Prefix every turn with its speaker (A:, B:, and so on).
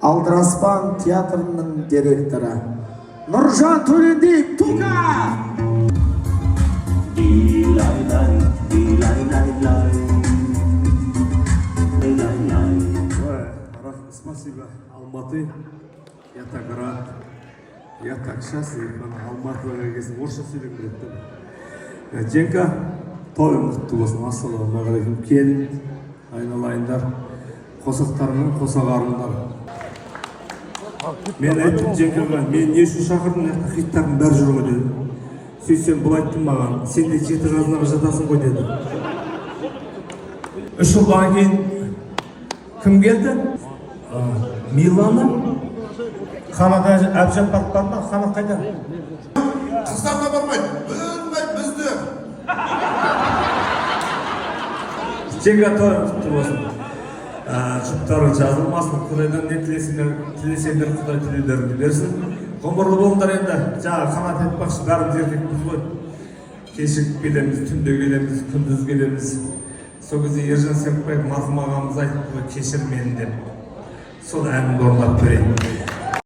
A: Алдараспан театрының директоры Нұржан Төлендиев Тука.
B: Ой, спасибо, Алматы. Я так рад. Я так счастлив. Ана Алматыға келген орысша сөйлегім келеді да. Женка, тойың құтты болсын. Ассалаумағалейкум. Келін, айналайындар, қосақтарымның қосағарымдар. Мен айттым Женкаға, мен не үшін шақырдың, мына жақта хиттардың бәрі жүр ғой дедім. Сөйтсем, бұл айтты маған: «Сен де жеті қазынаға жатасың ғой», – деді. 3 жылдан кейін кім келді? Милана. Қанат Әбжаппаров бар ма? Қанат қайда?
C: Қыздар да бармайды, білмей бізді.
B: Жеңге, тойың құтты болсын. Жұптарың жазылмасын. Құдайдан не тілесеңдер, тілесеңдер, Құдай тілеулеріңді берсін. Ғұмырлы болыңдар енді. Жаңа Қанат айтпақшы, бәріміз еркекпіз ғой. Кешігіп келеміз, түнде келеміз, күндіз келеміз. Сол кезде Ержан Серікбаев марқұм ағамыз айтыпты ғой, «Кешір мені» деп. Сол әнімді орындап берейін.